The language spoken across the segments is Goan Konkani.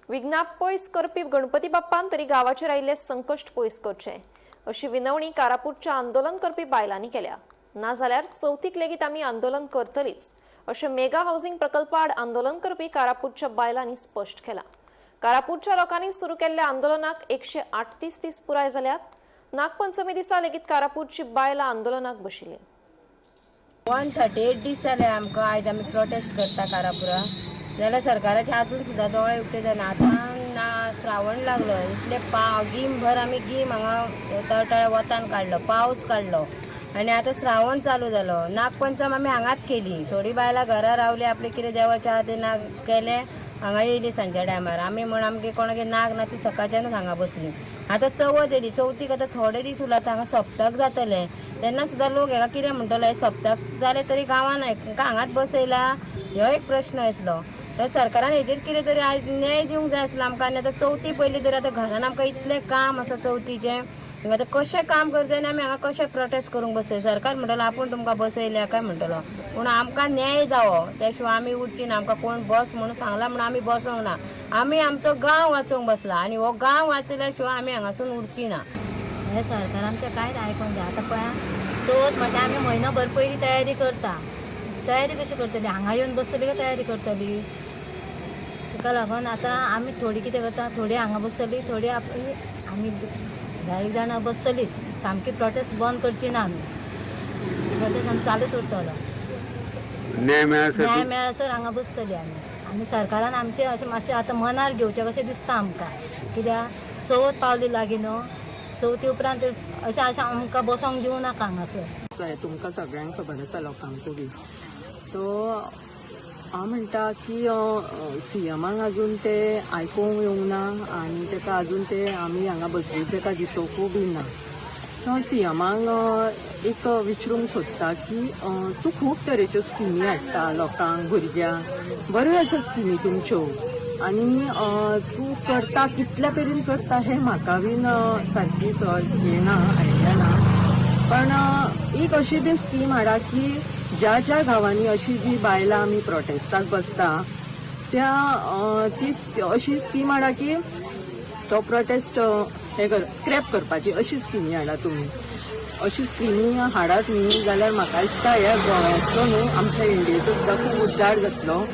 विघ्नां पयस करपी गणपती बाप्पान तरी गांवाचेर आयिल्लें संकश्ट पयस करचें अशी विनवणी कारापूरच्या आंदोलन करपी बायलांनी केल्या. नाजाल्यार चवथीक लेगीत आमी आंदोलन करतलीच अशें मेगा हावसिंग प्रकल्पा आड आंदोलन करपी कारापूरच्या बायलांनी स्पश्ट केलां. कारापूरच्या लोकांनी सुरू केल्ल्या आंदोलनाक 138 दीस पुराय जाल्यात. नागपंचमी दिसा लेगीत कारापूरची बायलां आंदोलनाक बशिल्लीं. 138 दीस जाले आमकां. आयज आमी प्रोटेस्ट करता कारापुरा, जाल्यार सरकाराचे अजून सुद्दां दोळे उक्ते जायना. आतां ना श्रावण लागलो, इतले गीमभर आमी गीम हांगा तळतळे वतान काडलो, पावस काडलो आनी आतां श्रावण चालू जालो. नागपंचम आमी हांगाच केली. थोडी बायलां घरा रावली, आपलें कितें देवाच्या आहा तें नाग केलें, हांगा येयली सांजच्या टायमार. आमी म्हण आमगे कोणागेर नाग ना, ती सकाळच्यानूच हांगा बसली. आतां चवथ येयली, चवथीक आतां थोडे दीस उरला, हांगा सप्तक जातलें, तेन्ना सुद्दां लोक हेका कितें म्हणटलो? हे सप्तक जालें तरी गांवान हांगाच बसयला, हो एक प्रश्न येतलो. तर सरकारान हेजेर कितें तरी आयज न्याय दिवंक जाय आसलो आमकां. आनी आतां चवथी पयली तरी आतां घरान आमकां इतलें काम आसा चवथीचें, आतां कशें काम करतले आनी आमी हांगा कशें प्रोटेस्ट करूंक बसतले? सरकार म्हणटलो आपूण तुमकां बसयल्या काय म्हणटलो, पूण आमकां न्याय जावो त्या शिवाय आमी उरची ना. आमकां कोण बस म्हणून सांगला म्हणून आमी बसोंक ना. आमी आमचो गांव वाचोवंक बसला आनी हो गांव वाचयल्या शिवाय आमी हांगासून उरची ना. हे सरकार आमचें कांयच आयकोंक जाय. आतां पळया, चवथ म्हणल्यार आमी म्हयनोभर पयलीं तयारी करता. तयारी कशी करतली? हांगा येवन बसतली काय तयारी करतली? ताका लागून आतां आमी थोडी कितें करता, थोडी हांगा बसतली, थोडी आपली आमी 10 जाणां बसतलीच. सामकी प्रोटेस्ट बंद करची ना आमी. प्रोटेस्ट आमी चालूच उरतलो. न्याय मेळसर. न्याय मेळसर हांगा बसतली आमी. आनी सरकारान आमचें अशें मातशें आतां मनार घेवचें कशें दिसता आमकां, कित्याक चवथ पावली लागीं न्हू. चवथी उपरांत अशें अशें आमकां बसोंक दिवं नाका हांगासर. आसा हें तुमकां सगळ्यांक खबर आसा, लोकांकूय बी. सो हांव म्हणटा की सीएमाक अजून ते आयकूंक येवंक ना आनी ताका अजून ते आमी हांगा बसली ताका दिसोवकूय बी ना. सो हांव सीएमाक एक विचारूंक सोदता की तूं खूब तरेच्यो स्किमी हाडटा लोकांक, भुरग्यांक, बऱ्यो आसा स्किमी तुमच्यो आनी तूं करता, कितल्या तरेन करता हें म्हाका बीन सारकी येना, आयडिया ना. पण एक अशी बी स्कीम हाडा की ज्या ज्या गांवांनी अशी जी बायलां आमी प्रोटेस्टाक बसता त्या ती अशी स्कीम हाडा की तो प्रोटेस्ट हे कर स्क्रॅप करपाची अशी स्किमी हाडा तुमी. अशी स्किमी हाडात न्ही जाल्यार म्हाका दिसता ह्या गोंयाचो न्हू, आमच्या इंडियेचो सुद्दां खूब उद्धार जातलो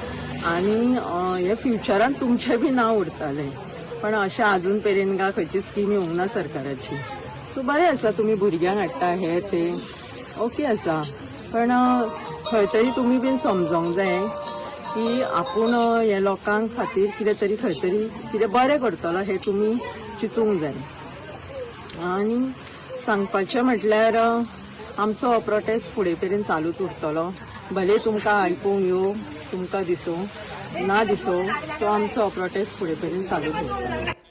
आनी हे फ्युचरान तुमचें बी नांव उरतलें. पण अशें अजून मेरेन गा खंयची स्कीम येवंक ना सरकाराची. सो बरें आसा, तुमी भुरग्यांक हाडटा हे ते ओके आसा, पण खंय तरी तुमी बीन समजोंक जाय की आपूण हे लोकांक खातीर कितें तरी खंय तरी कितें बरें करतलो हें तुमी चिंतूंक जाय. आनी सांगपाचें म्हटल्यार आमचो हो प्रोटेस्ट फुडें मेरेन चालूच उरतलो, भले तुमकां आयकूंक येवं, तुमकां दिसूं ना दिसूं. सो आमचो हो प्रोटेस्ट फुडें मेरेन चालूच उरतलो.